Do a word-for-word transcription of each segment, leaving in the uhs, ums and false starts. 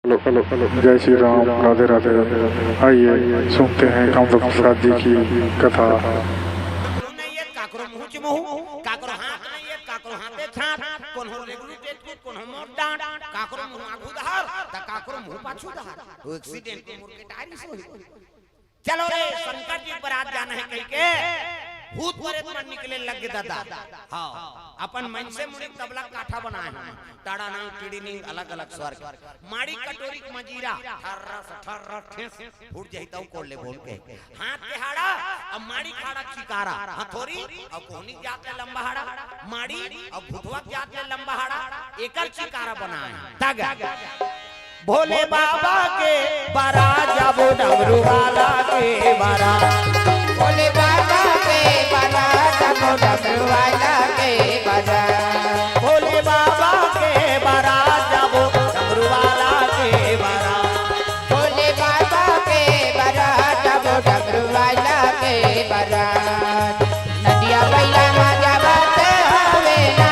Hello, hello, hello, जय श्री राम, राधे, राधे, राधे। आइए, सुनते हैं कामदेव प्रसाद जी की कथा। काकरो नहीं है, काकरो मुँह च मुँह, काकरो हाथ नहीं है, काकरो हाथे हाथ, कोनो रेगलू टेटकू, कोनो मोर डांट, काकरो मुँह आगू धार, त काकरो मुँह पाछू धार। वो एक्सीडेंट में मुड़ के टायरी सोही। चलो रे, शंकर जी बरात जाना है कहिके भूत प्रेत मन निकले लग गे दादा। हाँ, अपन मन से मुड़ी तबला काठा बनाए हैं, टाड़ा नांग, टीड़ी निंग, अलग-अलग स्वर के। माड़ी कटोरी के मजीरा, ठर्रस, ठर्रस, ठेस, फूट जही तऊ कोड़ ले बोल के। हाथ के हाड़ा, अब माड़ी खाड़ा चिकारा, हथोरी, अब कोहनी जात ले लंबा हाड़ा, माड़ी, अब भुथवा जात ले लंबा हाड़ा, एकर चिकारा बनाए हैं। तग। भोले बाबा के बरात जाबो, डमरू वाला के बरात। भोले बाबा के बरात जाबो, डमरू वाला के बरात। भोले बाबा के बरात जाबो, डमरू वाला के बरात। भोले बाबा के बरात जाबो, डमरू वाला के बरात। नदिया बइला मा जावत हवे ना,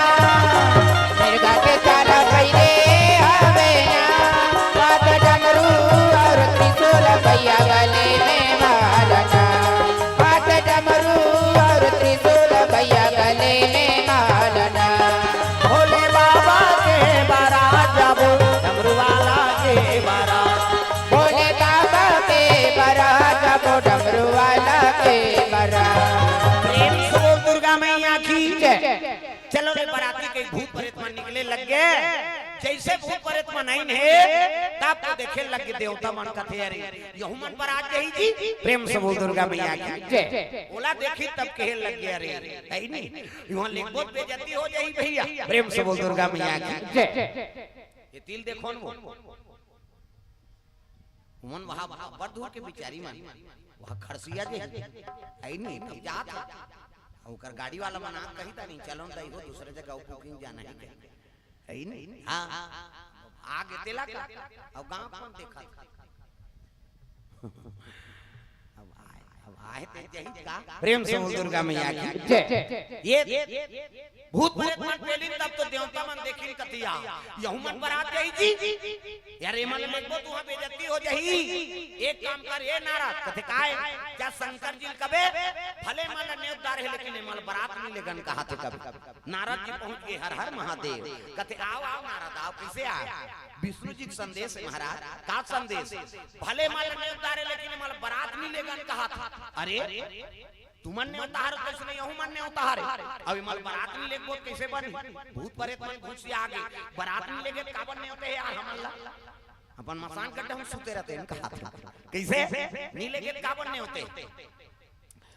मिर्गा के चारा पहिले हवे ना, हाथ डमरू और त्रिशूल भैया गले में मालना, हाथ डमरू और त्रिशूल भैया गले में मालना। भोले बाबा के बरात जाबो, डमरू वाला के बरात। भोले बाबा के बरात जाबो, डमरू वाला के बरात। प्रेम से बोल दुर्गा मैया की जय। चलो रे बराती के भूत प्रेत मन निकले लग गे। जैसे भूत प्रेत मन आइन हे, तब तो देखे लग गे देवता मन कथे, "अरे, यहू मन बरात जाही जी।" प्रेम से बोल दुर्गा मैया की जय। ओला देखी तब कहे लग गे, "अरे, है नहीं, इहाँ लेगबो त बेइज्जती हो जाही भैया।" प्रेम से बोल दुर्गा मैया की जय। ये तिल देखो न वो। उमन वहाँ बड़ दूर के बिचारी मन, वहाँ खरसिया जे है नहीं, तब जात है। अउ ओकर गाड़ी वाला मन आ कही ता नहीं, "चलो न दाई हो, दूसरे जगह बुकिंग जाना है।" है नहीं? हाँ, आ गे तेला का, अब गाँव कौन देखा? अब आए, अब आए ते जही का। प्रेम से बोल दुर्गा मैया की जय। ये भूत प्रेत मन पेलिन तब तो देवता मन देखिन कथे, "यहू मन बरात जाही जी।" "यार, एमन ले लेगबो त उहाँ बेइज्जती हो जाही। एक काम कर, ए नारद," कथे, "काय?" "जा शंकर जी ल कबे, भले एमन ल नेवत डारे हे, लेकिन एमन ल बरात नहीं लेगन," कहाथे कबे। नारद जी पहुँच गे, "हर हर महादेव।" कथे, "आओ, आओ नारद, आओ, कइसे आए?" "विष्णु जी के संदेश हे महाराज।" "का संदेश?" "भले एमन ल नेवत डारे, लेकिन एमन ल बरात नहीं लेगन," कहाथे। "अरे, तुमन नेवत डारे हो, तइसने यहू मन नेवत डारे हे। अब एमन ल बरात नहीं लेगबो त कइसे बनही? भूत प्रेत मन घुसिया गे, बरात नहीं लेगे त काबर नेवते हे यार हमन ला? अपन मसान गड्ढा में सुते रहितेन," कहाथे। "कइसे? नहीं लेगे त काबर नेवते?"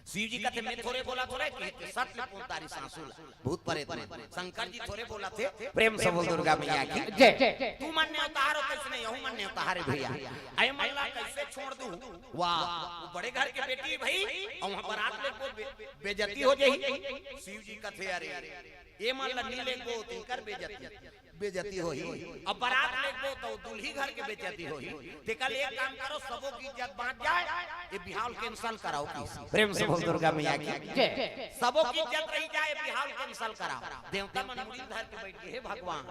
शिव जी कथे, "मैं थोरे बोलत हों रे, कि सत ले पोंछ डारिस सासू ला।" भूत प्रेत मन। शंकर जी थोरे बोलत हे, प्रेम से बोल दुर्गा मैया की जय। "तुमन नेवत डारे हो, तइसने यहू मन नेवत डारे हे भैया। अरे एमन ला कइसे छोड़ दूँ?" वाह, वो बड़े घर के बेटी भई, अउ उहाँ बरात लेगबो त बे-, बेइज्जती हो जाही। शिव जी कथे, "अरे, एमन ला नहीं लेगबो त इनकर बेइज्जती, बेइज्जती होही। अब बरात लेगबो त दुल्ही घर के बेइज्जती होही। तेकर ले एक काम करो, सबो के इज्जत बाँच जाए, ये बिहाव ल cancel कराओ।" प्रेम से बोल दुर्गा मैया की जय। "सबो के इज्जत रही जाए, ये बिहाव ल cancel कराओ।" देवता मन मुड़ी धर के बइठ गे, "हे भगवान,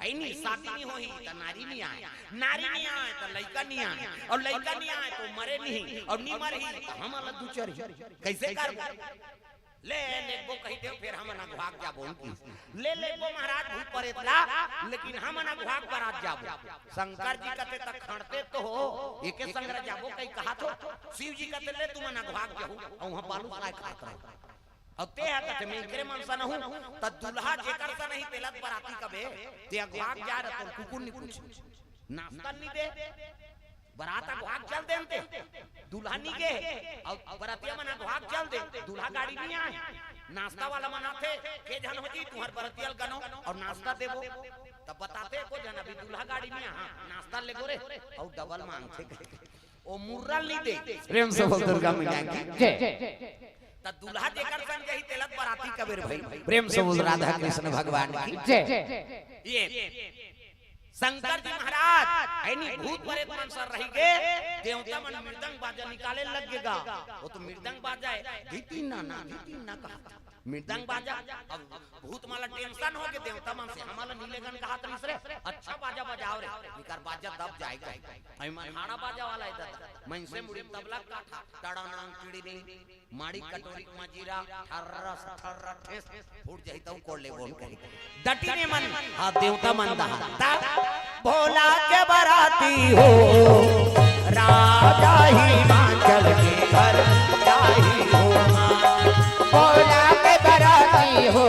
अइनी शादी नहीं होही त नारी नहीं आए, नारी नहीं आए त लइका नहीं आए, अउ लइका नहीं आए त मरे नहीं, अउ नहीं मरही त हमन ला दुचरही। कइसे करबो?" "ले लेगबो कहि देव, फेर हमन अघवाक जाबो," उनकी। "ले लेगबो महाराज भूत प्रेत ला, लेकिन हमन अघवाक बरात जाबो।" शंकर जी कथे, "त खंड़ते तो हो, एके संग रह जाबो कहि कहाथो।" शिव जी कथे, "ले तुमन अघवाक जाहू, अउ उहाँ बालू फ्राई खात रहो।" अउ तेहा कथे, "मैं एकरे मन सन हूँ, त दूल्हा जेकर सन ही तेला त बराती कबे, ते अघवाक जा रह, तोर कुकुर नहीं पूछे, नाश्ता नहीं दे।" बरात अघवाक चल देन ते, दूल्हा नहीं गे, अउ बरतिया मन अघवाक चल दे, दूल्हा गाड़ी नहीं आए, नाश्ता वाला मन आथे, "के झन हो जी, तुम्हर बरतिया ल गनो अउ नाश्ता देबो।" तब बताथे, "एको झन अभी दूल्हा गाड़ी नहीं आए, हाँ, नाश्ता लेगो रे," अउ डबल मांगथे, ओ मुर्रा ल नहीं दे। प्रेम से बोल दुर्गा मैया की जय। त दूल्हा जेकर सन जाही तेला त बराती कबे रे भई। प्रेम से बोल राधा कृष्ण भगवान की जय। ये शंकर जी महाराज, अइनी भूत प्रेत मन सन रहि गे, देवता मन मृदंग बाजा निकाले लग गे गा। ओ तो मृदंग बाजा हे, धितिन ना, धितिन ना कहा। मृदंग बाजा। अब भूत मन ला टेंशन हो के देवता मन से, "हमन ला नी लेगन कहत रहिस रे, अच्छा बाजा बजाव रे।" इकर बाजा दब जाय गा। अभी मन हाड़ा बाजा वाला हे दादा, मइनसे मुड़ी तबला काठा, टड़ानांग टिड़िनी, माड़ी कटोरी मजीरा, ठर्रस ठर्र ठेस, फूट जाही तउ कोड़ ले बोल कही। डटी ने मन, हाँ, देवता मन दहा। ता भोला के बराती हो, राजा हिमाचल के घर जाही हो माँ। भोला के बराती हो,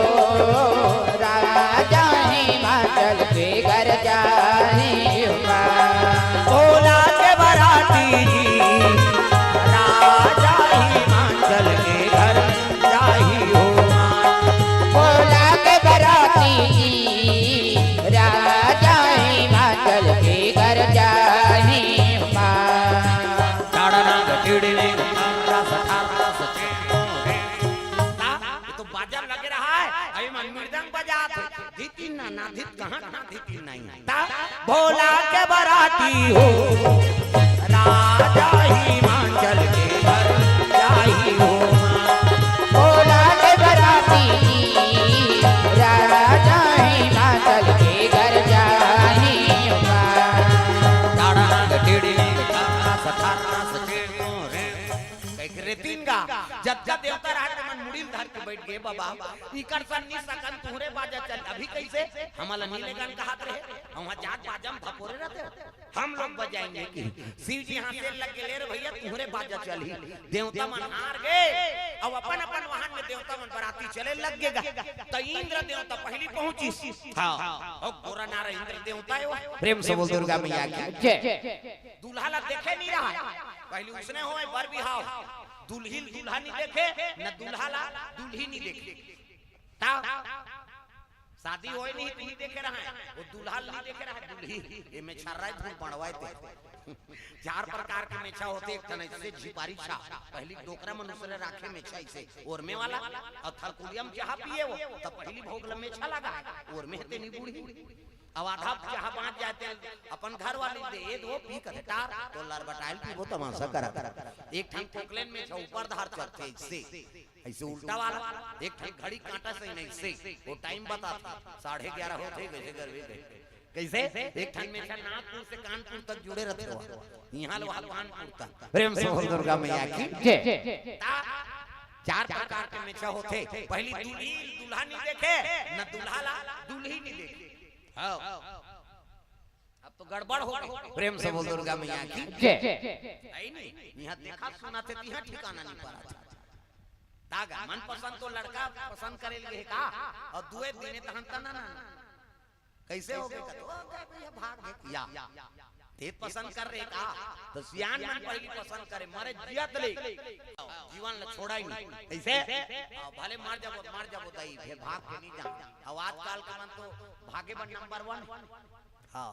राजा हिमाचल के घर जाही हो माँ। भोला के बराती जी, राजा हिमाचल के घर जाही हो माँ। भोला के बराती जी, राजा हिमाचल के घर जाही हो माँ। डाड़ा डांग टिड़ी डिंग, रस ठार रस चेंगो रे। ता, ये तो बाजा लगे रहा है, अभी मन मृदंग बजात हे। धितिन ना, ना धित, कहाँ, कहाँ धितिन नहीं है? ता, भोला के बराती हो, राजा हिमाचल के घर जाही हो माँ। भोला के बराती, राजा हिमाचल के घर जाही हो माँ। डाड़ा डांग टिड़ी डिंग, ठर्रस ठर्रस चेंगो रे। कहिके रेतिन गा, जतका देवता रहा, तेमन मुड़ी ल धर के बइठ गे, "बाबा, इकर सन नी सकन, तुंहरे बाजा चल।" "अभी कइसे? हमन ला नी लेगन कहत रहे, अउ वहाँ जात बाजा म धपोरे रहते हो।" "हम लोग बजाएंगे।" कि शिव जी हाँसे लग गे, "ले रे भइया, तुंहरे बाजा चलही।" देवता मन हार गे, अउ अपन अपन वाहन में देवता मन बराती चले लग गे गा। त इंद्र देवता पहिली पहुंचिस। हाँ, अउ गोरा नारा इंद्र देवता हे वो। प्रेम से बोल दुर्गा मैया की जय। दूल्हा ला देखे नी रहा। पहिली उसने होय बर बिहाव। दुल्ही ल दूल्हा नी देखे, न दूल्हा ला दुल्ही नी देखे। ता शादी होय नहीं, तू ही देखे रहा है। वो दूल्हा ल नी देखे रहा है, दुल्ही। ये मेछर्रा हे, धूल पड़वाए ते। चार प्रकार के मेछा होथे, एक ठन अइसे झिपारी छा। पहिली डोकरा मन उसरे राखे मेछा अइसे, ओरमे वाला, अउ थलकुलिया म चाहा पिए वो, त पहिली भोग ल मेछा लगा, ओरमे ते नी बूड़ही। अब आधा चाहा बाँच जाय ते, अपन घर वाली दे, "ए दो, पी," कथे, "टार, तो लरबटाइल पीबो, तमाशा करा।" एक ठन खोखलेन मेछा ऊपर धार चढ़थे, अइसे, अइसे उल्टा वाला, एक ठन घड़ी काँटा से नहीं, अइसे, वो टाइम बताथे, साढ़े ग्यारह होथे, कइसे करबे, कइसे? एक ठन मेछा नागपुर से कानपुर तक जुड़े रथे, वो इहाँ ले वहाँ कानपुर तक। प्रेम से बोल दुर्गा मैया की जय। ता चार प्रकार के मेछा होथे, पहिली दुल्ही ल दूल्हा नी देखे, न दूल्हा ला दुल्ही नी देखे। हाँ। अब तो गड़बड़ हो गे। प्रेम से बोल दुर्गा मैया की जय। नहीं, नहीं, इहाँ देखा सुना थे, तिहाँ ठिकाना नी परा था। ता गा, मनपसंद तो लड़का पसंद करे लगे हे का, अउ दुए दिने तहन तना ना। कइसे हो गे? ओ, का भइया भाग गे या। ते पसंद कर रहे का? त सियान मन पहिली पसंद करे, मरे जियत ले। जीवन ल छोड़ा ही नहीं। कइसे? आ, भले मर जाबो, मर जाबो दाई, फेर भाग के नहीं जाना। अउ आजकल के मन तो भागे बर नंबर वन। हाँ,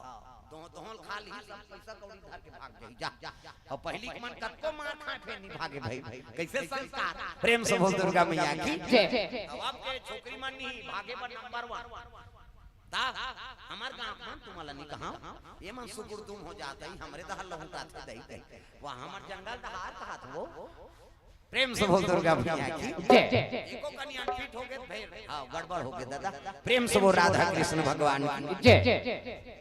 दो-, दोहल खा ली, सब पइसा कौड़ी धर के भाग जाई, जा। अउ पहिली के मन कतको मार खाए, फेर नहीं भागे भाई। कइसे संस्कार? प्रेम से बोल दुर्गा मैया की जय। अउ अब के छोकरी मन नहीं, भागे बर नंबर वन। ता, हमर गाँव मन तुमन ला नहीं कहा, ये मन सुकुर तुम हो जात ही, हमरे दहल लहुटाथे दई दई। वाह, हमर जंगल दहार कहत हो। प्रेम से बोल दुर्गा मैया की जय। एको कनी अनफिट हो गे, फेर, हाँ, गड़बड़ हो गे दादा। प्रेम से बोल राधा कृष्ण भगवान की जय।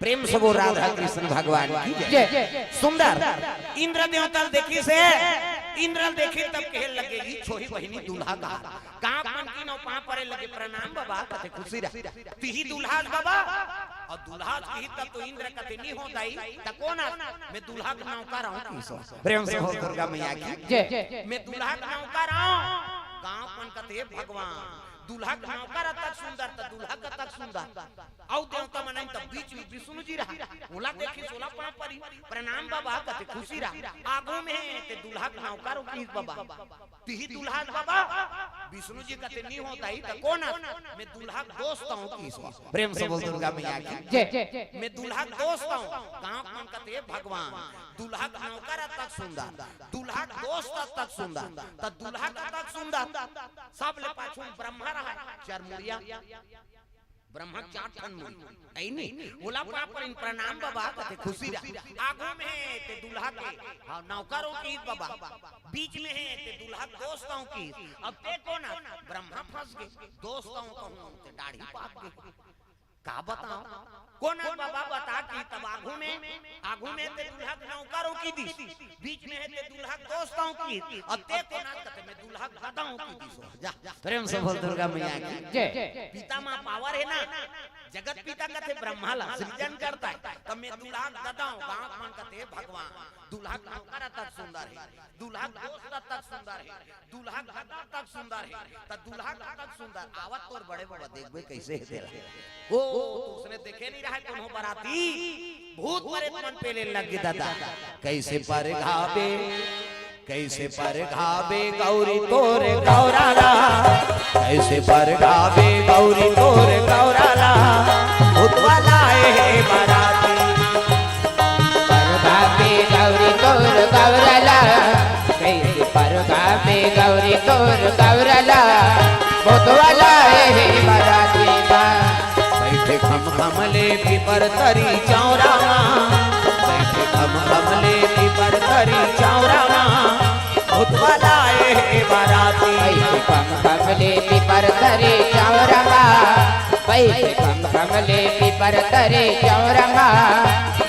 प्रेम से बोल राधा कृष्ण भगवान की जय। जय। सुंदर। इंद्र देवता ल देखिस हे, इंद्र ल देखिस तब कहे लगे, "ई छोही बहिनी दूल्हा का।" गाँव मन की नौ पाँव परे लगे, "प्रणाम बाबा," कथे खुशी रह। "तिही दूल्हा बाबा?" अउ दूल्हा किही तब तो इंद्र कथे, "नी हो दाई, त कोन अस?" "मैं दूल्हा के नौकर हूँ," किहिस। प्रेम से बोल दुर्गा मैया की जय। "मैं दूल्हा के नौकर हूँ।" गाँव मन कथे, "हे भगवान, दूल्हा के नौकर अतक सुंदर, त दूल्हा कतक सुंदर।" अउ देवता मन आइन, तब बीच में विष्णु जी रहा, ओला देखिस, ओला पाँव परी, "प्रणाम बाबा," कथे खुशी रहा। "आगू में ते दूल्हा के नौकर हो किहिस बाबा, तिही दूल्हा बाबा?" विष्णु जी कथे, "नी हो दाई, त कोन अस?" "मैं दूल्हा के दोस्त हूँ," किहिस। प्रेम से बोल दुर्गा मैया की जय। "मैं दूल्हा के दोस्त हूँ।" गाँव मन कथे, "हे भगवान, दूल्हा के नौकर अतक सुंदर, दूल्हा के दोस्त अतक सुंदर, त दूल्हा कतक सुंदर?" सबले पाछू ब्रह्मा रहा, चरमुड़िया। ब्रह्मा के चार ठन मुड़ी, अइनी। ओला पाँव परिन प्रणाम बबा, कथे खुशी रह। आगू में हे ते दूल्हा के, हाँ, नौकरों की बबा। बीच में हे ते दूल्हा दोस्तों की। अब ते कोन अस? ब्रह्मा फंस गे, दोस्तों कहूँ ते दाढ़ी पाक गे। का बताओ? कोन अस बबा बता कि तब आगू में, आगू में ते दूल्हा के नौकरों की दिस, बीच में हे ते दूल्हा के दोस्तों की, अब ते कोन अस? कथे मैं दूल्हा के ददाओं की दिस। जा, प्रेम से बोल दुर्गा मैया की जय। पिता माँ पावर हे ना, जगत पिता कथे ब्रह्मा ला, सृजन करता हे, तब मैं दूल्हा के ददाओं, गाँव मन कथे भगवान, दूल्हा के नौकर तक सुंदर हे, दूल्हा के दोस्त तक सुंदर हे, दूल्हा के ददा तक सुंदर हे, त दूल्हा के ददा तक सुंदर, आवत तोर बड़े बबा, देखबे कइसे हे तेला। ओ, तो उसने देखे नहीं रहा हे कोनो बराती, भूत प्रेत मन पेले लग गे ददा। कइसे परघाबे, कइसे परघाबे गौरी तोर गौरा ला, कइसे परघाबे गौरी तोर गौरा ला, भूतवा लाए हे बराती। परघाबे गौरी तोर गौरा ला, कइसे परघाबे गौरी तोर गौरा ला, भूतवा लाए हे बराती मा। बइठे खम खम ले पीपर तरी चौरा मा, बइठे खम खम ले पीपर तरी चौरा मा, भूतवा लाए हे बराती। बइठे खम खम ले पीपर तरी चौरा मा, बइठे खम खम ले पीपर तरी चौरा मा,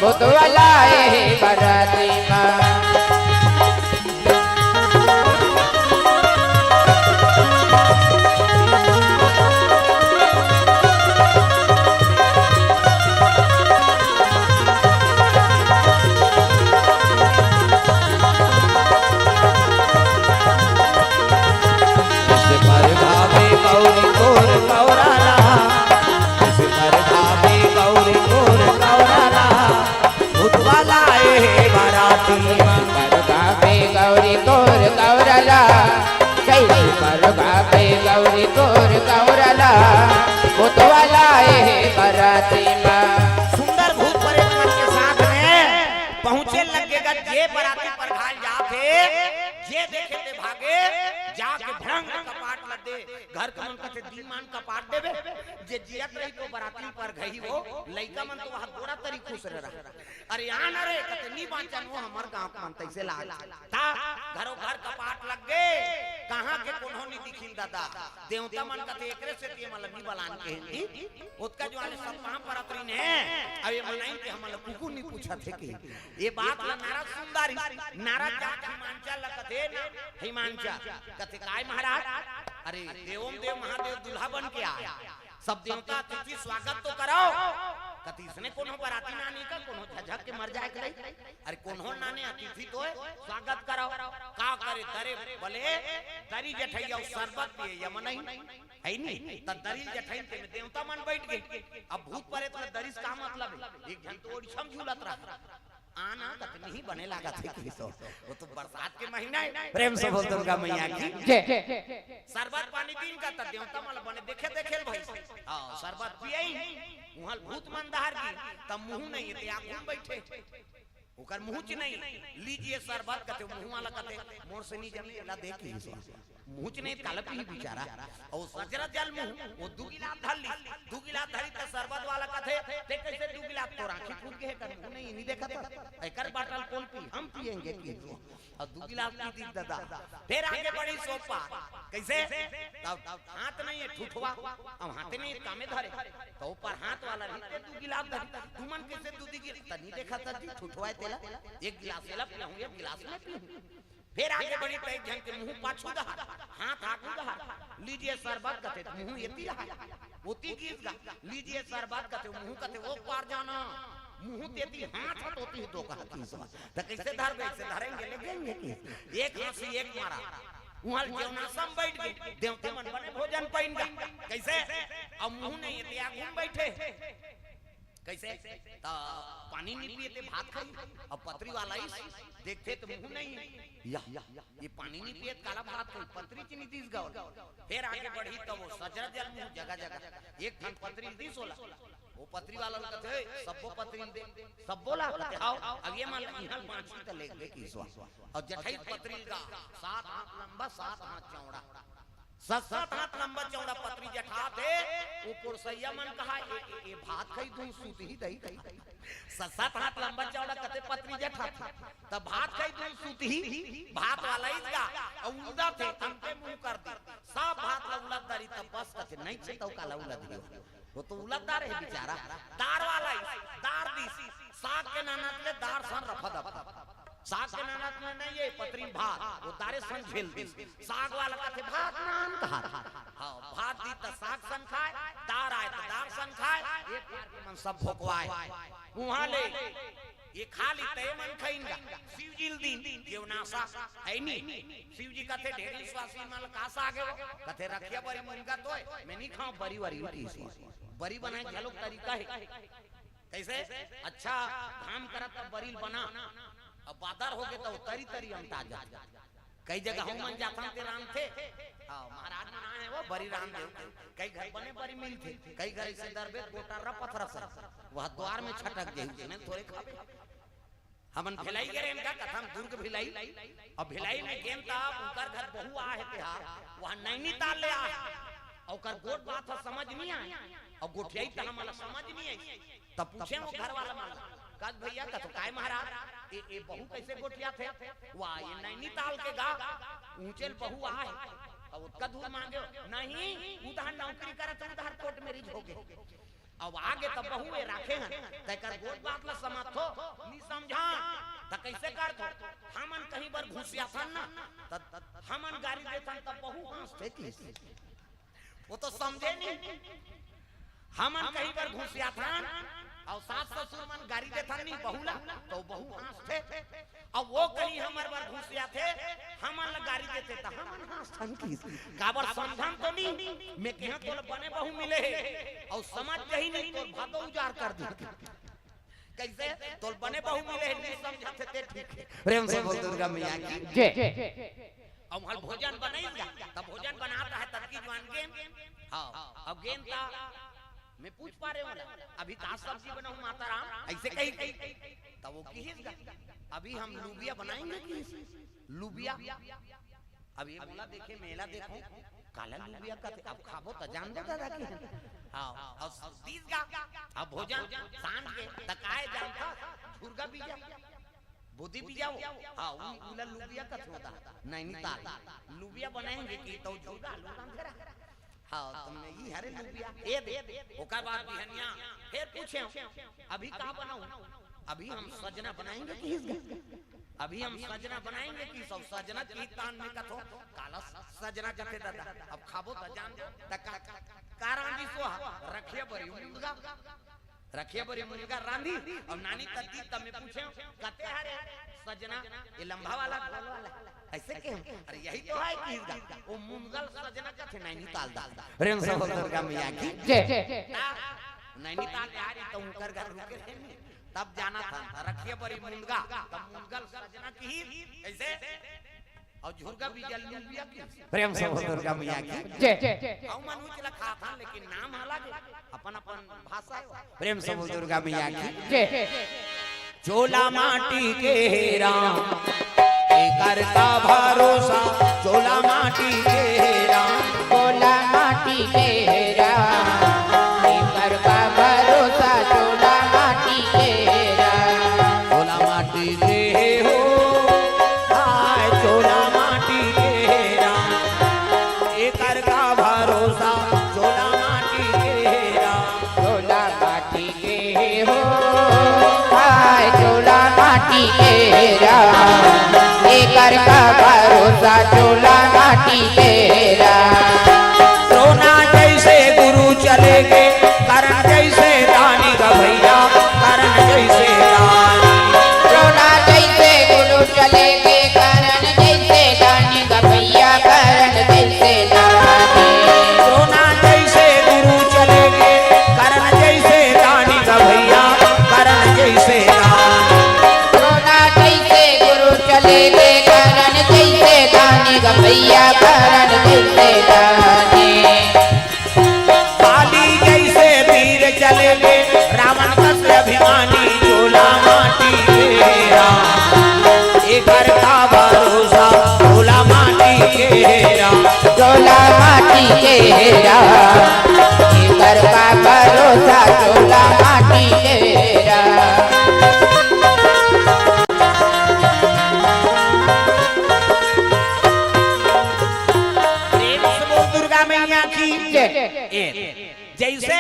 भूतवा लाए हे बराती मा। कइसे परघाबे गौरी तोर गौरा ला, कइसे परघाबे गौरी तोर गौरा ला, भूतवा लाए हे बराती। परघाबे गौरी तोर गौरा ला, कइसे परघाबे गौरी तोर गौरा ला, भूतवा लाए हे बराती मा। सुंदर भूत प्रेत मन के साथ में पहुंचे लग गे गा, जे बराती परघाय ल जात हे, जे देखे ते भागे, जाके भड़ंग कपाट ल दे। घर के मन कथे दीमान कपाट देबे, जे जियत रही तो बराती परघाही वो, लइका मन तो वहाँ गोड़ा तरी खुश रह रहा। अरे आन रे, कथे नी बाँचन वो हमर गाँव के मन तइसे लाग। ता घरो घर कपाट लग गे, कहाँ के कोनो नी दिखिन ददा। देवता मन कथे एकरे सेती एमन ल नी बलान के हिंदी, ओतका जुवार ले सब पाँव परत रहिन हे, अब ये मन आइन के हमन ल कुकु नी पूछत हे के। ये बात ल नारद सुन डारिस, नारद जाके हिमांचल ल कथे ना, हिमांचल कथे काय महाराज, अरे देवों देव महादेव दूल्हा बन के आय, सब देवता अतिथि स्वागत तो करव। कथे इसने कोनो बराती नानी का, कोनो झझक के मर जाए के रही। अरे कोनो नाने अतिथि तो हे, स्वागत करव। का करे दरे बले, दरी जठइया अउ शरबत पिए यमनही, हे नी? त दरी जठइन ते में देवता मन बइठ गे। अब भूत प्रेत ल दरिस का मतलब हे? एक झन तो ओड़िछम झूलत रहा। आना कतनी ही बने लागत हे कि तो, वो तो बरसात के महीना हे। प्रेम से बोल दुर्गा मैया की जय। शरबत पानी दिन का त देवता मन ल बने देखे देखे ल भाई। हाँ, शरबत पियई, उहाँ ल भूत मन डहर गे, त मुँह नहीं हे, ते आगू में बइठे। ओकर मुँह च नहीं, लीजिए शरबत कथे, मुँह वाला कथे, मोर से नहीं जमे, एला दे के ही सो। मुँह च नहीं, काला पीही बेचारा। अउ सजरा जल मुँह, वो दू गिलास धर ली, दू गिलास धरी त शरबत वाला कथे, ते कइसे दू गिलास, तोर आँखी फूट गे हे, कर मुँह नहीं, नहीं देखत हस। एकर बाटल कोन पी, हम पिएंगे कि तो। अउ दू गिलास पी दी ददा। फेर आगे बढ़ी सो पार। कइसे? तब हाथ नहीं हे ठुठवा, अब हाथे नहीं हे, कामे धरे। त ऊपर हाथ वाला रही, ते दू गिलास धरी। तुमन कइसे दू दी गिलास? त नहीं देखत हस जी, ठुठवा हे तेला। एक गिलास एला पीहूँ, एक गिलास मैं पीहूँ। फेर आगे बढ़ी त एक झन के मुँह पाछू डहर, हाथ आगू डहर। लीजिए शरबत कथे, मुँह एती रहा। ओती गिस गा, लीजिए शरबत कथे, मुँह कथे ओ पार जाना। मुँह तेती, हाथ ह तोती हे, दो कहा कि सो। त कइसे धरबे? अइसे धरेंगे, ले देंगे कि? एक हाँसी, एक मारा। उहाँ ल जेवनासम बइठ गे, देवता मन बने भोजन पइन गा। कइसे? अब मुँह नहीं हे, ते आगू में बइठे। कइसे? त पानी नहीं पिए ते भात खाई। अब पतरी वाला आइस, देखथे त मुँह नहीं हे। या, ये पानी नहीं पिए त काला भात खाई, पतरी च नहीं दिस गा। फेर आगे बढ़ी त वो सजरा जल मुँह जगह जगह। एक ठन पतरी दिस ओला। वो पतरी वाला ल कथे, "सब्बो पतरी ल दे।" सब्बो ला कथे, "हाव।" अब ये मन ल इहाँ ल बाँची त लेगबे कि सो। अउ जठई पतरी ल गा, सात हाथ लंबा, सात हाथ चौड़ा। सात सात हाथ लंबा चौड़ा पतरी जठात हे, वो पुरसैया मन कहा, "ए, ए, ए भात खाई दूं, सूत ही दही खाई।" सात सात हाथ लंबा चौड़ा कथे पतरी जठात हे, तब भात खाई दूं, सूत ही, भात वाला ही गा, अउ उलदा थे, अंते मुंह कर दी, सब भात ला उलद दारी, तब बस कथे, "नहीं छे, तउ काला उलद दियो।" वो तो उलद दार हे बेचारा, दार वाला ही, दार दीस, साग के नानत ले दार सन रफा दफा। साग के नानत में नहीं, ये पतरी भात, वो दारे सन झेल दीस। साग वाला कथे, "भात नान कहा था।" हाँ, भात दी त साग सन खाय, दार आय त दार सन खाय, ये पार के मन सब भोकवाय। उहाँ ले, ये खा ली त ये मन खइन गा। शिव जी ल दीन, ये नासा है नी। शिव जी कथे, "ढेर विश्वासी मन ल का साग हे वो?" कथे, "रखिया बरी मुनगा तो हे, मैं नहीं खाऊं बरी वारी उठी सी।" बरी बनाए घलोक तरीका हे। कइसे? अच्छा, घाम करत त बरी ल बना, अब बादर हो गे त तरी तरी अंटा जाथे। कई जगह हमन जाथन ते रांधथे। हाँ, महाराज मन आए हे वो बरी रांध देव। कई घर बने बरी मिलथे, कई घर अइसे दरबे गोटा रपत रस, वह द्वार में छटक जाही, उसने थोरे खाबे। हमन भिलाई गे रेन का कथन, दुर्ग भिलाई, अउ भिलाई में गेन त उनकर घर बहू आहे ते हा, वह नैनीताल ले आहे, अउ ओकर गोठ बात ह समझ नहीं आय, अउ गोठियाई त हमन ला समझ नहीं आय। तब पूछे वो घर वाला मन ला, "कस भैया, कथो काय महाराज, ए, ए बहू कइसे गोठियाथे?" "वाह, ये नैनीताल के गा, ऊंचे ल बहू आहे, अउ ओतका दूर मांगे हो?" "नहीं, उधार नौकरी करत, उधार कोर्ट मैरिज हो गे।" अब आगे त बहू ए राखे हन, तेकर गोठ बात ला समझथो, नी समझन, त कइसे करथो? हमन कहीं बर घुसियाथन ना, त हमन गारी देथन, त बहू हाँसथे किस। वो तो समझे नहीं। हमन कहीं बर घुसियाथन, अउ सास ससुर मन गारी देथन नहीं बहू ला, त बहू हाँसथे। अब वो कहीं हमर बर घुसियाथे, हमन ला गारी देथे, त हमन हाँसथन किस। काबर समझन तो नहीं, मैं कहा तोला बने बहू मिले हे, अउ समझ जाही नहीं, तोर भादो उजाड़ कर दी। कइसे? तोला बने बहू मिले हे, नहीं समझथे ते ठीक हे। प्रेम से बोल दुर्गा मैया की। जय। अब वहाँ भोजन बनाई गा, तब भोजन बनात हे, तब की जवान गेन। हाँ, अब गेन त मैं पूछ पा रहे हूँ ना, "अभी का सब्जी बनाऊँ माता राम?" अइसे कही, कही। तब वो किहिस गा, "अभी हम लुबिया बनाएंगे।" किहिस लुबिया। अब ये मोला देखे, मैं एला देखूं, काला लुबिया कथे, अब खाबो त जानबो दादा की। हाँ, अब दीस गा, अब भोजन सांझ के त काय जानथस, झुरगा बीजा, बोदी बीजा हो। हाँ, उ, उला लुबिया कथे होता, नैनीताल। लुबिया बनाएंगे कि तो झुरगा आलू रांधे रहा। हाँ, त मैं ई हरे लुबिया, ए दे, ओकर बाद बिहनिया, फिर पूछे, "अभी का बनाऊं?" "अभी हम सजना बनाएंगे।" किहिस गा, "अभी हम सजना बनाएंगे।" किहिस, सजना के तान में कथो, काला सजना कथे दादा, अब खाबो त जान, त का, का रांधिस वो, रखिया बरी मुनगा, रखिया बरी मुनगा रांधी, अउ नानी तद्दी तब मैं पूछे, "कते हरे सजना, ये लंबा वाला, गोल वाला?" अइसे कहे, "अरे यही तो है।" किहिस गा, "वो मुनगा ल सजना कथे नैनीताल दादा।" प्रेम से बोल दुर्गा मैया की। जय। ता नैनीताल ले आ रही त उनकर घर रुके रहे नहीं। तब जाना था, रखिया बरी मुनगा, तब मुनगा ल सजना किहिस, अइसे? अउ झुरगा बीजा लुबिया किहिस। प्रेम से बोल दुर्गा मैया की। जय। अउ मन उचला खाथन, लेकिन नाम अलग हे, अपन अपन भाषा हे। प्रेम से बोल दुर्गा मैया की। जय। चोला माटी के हे राम, एकर का भरोसा, चोला माटी के हे राम। चोला माटी के हे राम, एकर का भरोसा, चोला माटी के हे राम। चोला माटी के हे हो, हाय चोला माटी के हे राम, एकर का भरोसा, चोला माटी के हे राम। चोला माटी के हे हो, हाय चोला माटी के हे राम, एकर का भरोसा चोला माटी के हे राम। द्रोणा जइसे गुरु चले गे, कर्ण जइसे दानी गा भैया, कर्ण जइसे दानी। द्रोणा जइसे गुरु चले गे, कर्ण जइसे दानी गा भैया, कर्ण जइसे दानी। द्रोणा जइसे गुरु चले गे, कर्ण जइसे दानी गा भैया, कर्ण जइसे दानी। द्रोणा जइसे गुरु चले गे, कर्ण जइसे दानी गा तेरा, एकर का भरोसा चोला माटी तेरा। प्रेम से बोल दुर्गा मैया की जय। ए, जैसे,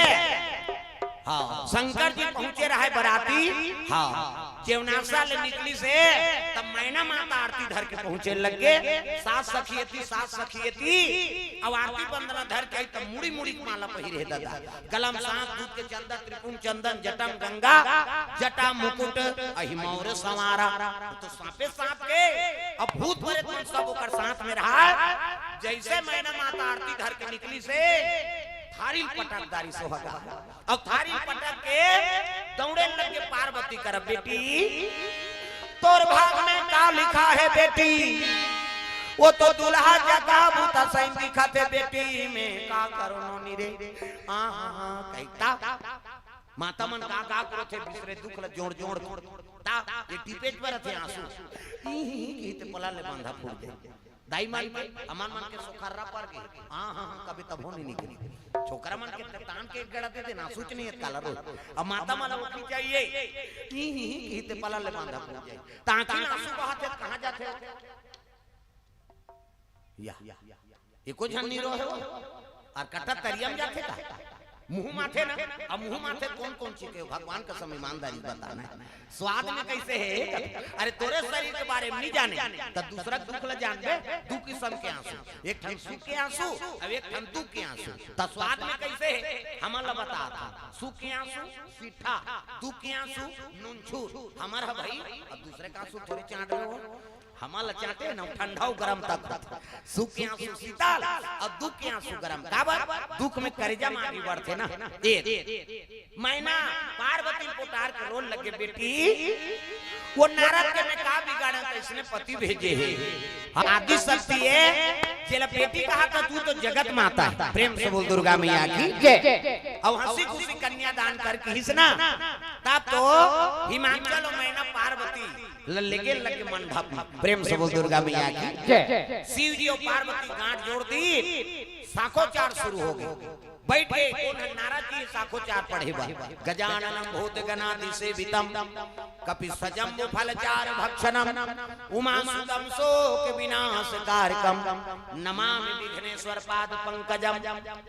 हाँ, शंकर जी पहुंचे रहे बराती, हाँ, जेवनासा ले निकलिस हे, तब मैना माता आरती धर के पहुंचे लग गे। सात सखी एती, सात सखी एती, अब आरती बंदना धर के आई, तब मुड़ी मुड़ी के माला पहिरे हे दादा। गला म सात दूध के चंदा, त्रिपुंड चंदन, जटा म गंगा, जटा मुकुट, अहि मौर संवारा। तो सांपे सांप के, अब भूत प्रेत मन सब ओकर साथ में रहा। जैसे मैना माता आरती धर के निकलिस हे, थारी ल पटक डारिस हे। अब थारी पटक के दौड़े लगे पार्वती कर, "बेटी, तोर भाग में का लिखा हे बेटी? वो तो दुल्हा जका बूता सही दिखत हे बेटी, मैं का करो नोनी रे?" हाँ, हाँ, हाँ, कहिता। माता मन का, का करथे, बिसरे दुख ल जोड़, जोड़, ता, ये टिपेट पर थे आंसू। ई, ही, ही, ही, ते पला ले बांधा फूट दे। दाई मन के, अमन मन के सोखर्रा पर के। हाँ, हाँ, हाँ, कभी तभो नहीं निकली। छोकरा मन के तान के एक गड़ा दे देना, सूच नहीं है काला रोज। अब माता मन ला मुखी चाहिए। ही, ही, ही, ही, ते पला ले बांधा फूट जाए। ताकि आंसू बहाथे, कहाँ जाथे? या। एको झन नहीं रोहे हो। और कटा तरिया में जाथे का? मुंह माथे ना। अब मुंह माथे कौन कौन चीज के? भगवान कसम ईमानदारी बताना है। स्वाद में कैसे है? अरे तोरे शरीर के बारे में नहीं जाने, त दूसरा के दुख ला जानबे। दू किस्म के आंसू, एक ठन सुख के आंसू, अब एक ठन दुख के आंसू। त स्वाद में कैसे है? हमन ला बता था, सुख के आंसू सीठा, दुख के आंसू नूनछूर। हमर ह भाई, अब दूसरे का आंसू थोड़े चाट रहे हो। हमन ला चाटे ना, ठंडा अउ गरम तक होथे। सुख के आंसू शीतल अउ दुख के आंसू गरम। काबर? दुख में करेजा म आगी बढ़थे ना। ए, मैना पार्वती पोटार के रोन लगे, "बेटी, वो नारद के मैं का बिगाड़ा, कइसने पति भेजे हे?" आदि शक्ति हे, जेला बेटी कहा था, तू तो जगत माता है। प्रेम से बोल दुर्गा मैया की जय। अब हंसी खुशी कन्यादान कर किहिस ना, तब तो हिमांचल अउ मैना पार्वती ल-, लेगे लगे मंडप में। प्रेम से बोल दुर्गा मैया की जय। शिव जी अउ पार्वती गांठ जोड़ दीस, साखोचार शुरू हो गे। बैठ के कोन ह? नारद जी साखोचार पढ़े बर। गजाननम भूत गणादि सेवितम, कपि सजम्बु फल चारु भक्षणम, उमा सुतम शोक विनाश कारकम, नमामि विघ्नेश्वर पाद पंकजम।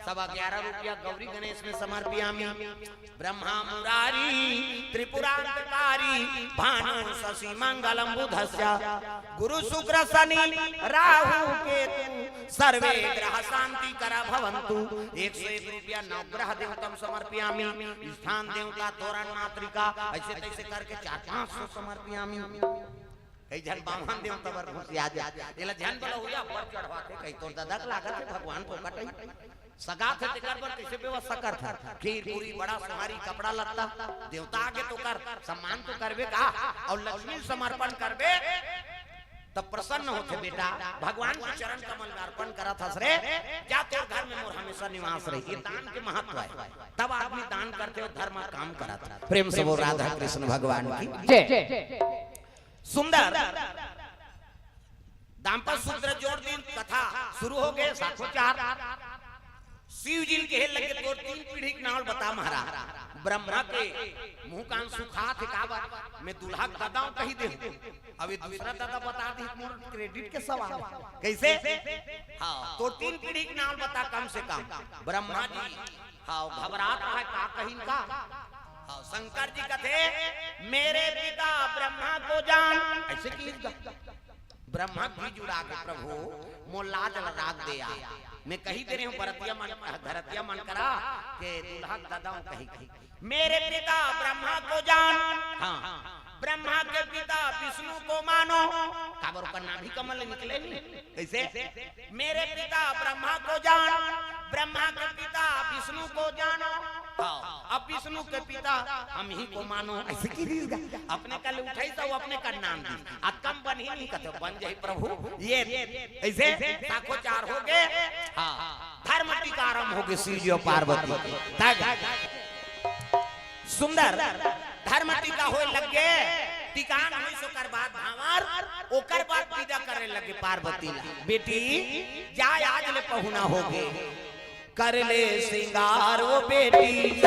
सब ग्यारह रुपया गौरी गणेश में समर्पयामी। ब्रह्मा मुरारी त्रिपुरांतकारी, भानु शशि मंगलम बुधस्य, गुरु शुक्र शनि राहु केतु, सर्वे ग्रह शांति करा भवंतु। एक सौ एक रुपया नवग्रह देवतम समर्पयामी, स्थान देवता, तोरण मातृका, ऐसे तैसे करके चार पांच सौ समर्पयामी। कई झन बाम्हन देवता बर घुसिया जा, एला झन बोला हुआ, ऊपर चढ़वाथे, कई तोर ददक लागत हे भगवान फोकट हे। सगाथे तेकर बर कइसे व्यवस्था करथा? खीर, पूरी, बड़ा, सोहारी, कपड़ा लत्ता, देवता आगे तो कर, सम्मान तो करबे का, अउ लक्ष्मी समर्पण करबे, तब प्रसन्न होथे बेटा। भगवान के चरण कमल में अर्पण करत हस रे, जा तोर घर में मोर हमेशा निवास रही। ये दान के महत्व हे, तब आदमी दान करथे अउ धर्म काम करत। प्रेम से बोल राधा कृष्ण भगवान की जय। सुंदर दाम्पत्य सूत्र जोड़ दिन कथा शुरू हो गे। साखोचार शिव जी ल कहे लगे, "तोर तीन पीढ़ी के नाम बता महाराज।" ब्रह्मा के मुंह कान सुखात हे, काबर मैं दूल्हा के ददा हूं कहि दे। अब ये दूसरा ददा बता दी, मोर credit के सवाल हे। कइसे? हाँ, "तोर तीन पीढ़ी के नाम बता कम से कम।" ब्रह्मा जी हाँ, घबरात हे, का कहिन का? हाँ, शंकर जी कथे, "मेरे पिता ब्रह्मा को जान।" ऐसे किहिस गा। ब्रह्मा जी जुड़ा के, "प्रभु, मोर लाज ल राख दे यार। मैं कहि दे रहे हूँ बरतिया मन, धरतिया मन करा के दूल्हा के ददा हूँ कहि, कहि।" "मेरे पिता ब्रह्मा को जान।" हाँ, "ब्रह्मा के पिता विष्णु को मानो।" काबर ओकर नाभि कमल ले निकले नहीं। कइसे? "मेरे पिता ब्रह्मा को जान, ब्रह्मा के पिता विष्णु को जानो।" हाँ, अब विष्णु के पिता हम ही को मानो। ऐसे किहिस गा। अपने कल उठाइस त वो अपने का नाम दी। अतका म बनही नहीं कथे, बन जाही प्रभु। ये ऐसे साखोचार हो गे। हाँ, धर्म टीका आरंभ हो गे, शिव जी अउ पार्वती। तब सुंदर धर्म टीका होय लग गे। टीका होइस ओकर बाद भांवर, ओकर बाद विदा करे लगे पार्वती ला, "बेटी, जा, आज ले पहुना हो गे।" कर ले सिंगार वो बेटी,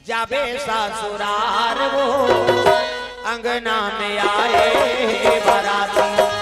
जाबे ससुरार वो, अंगना में आए बराती।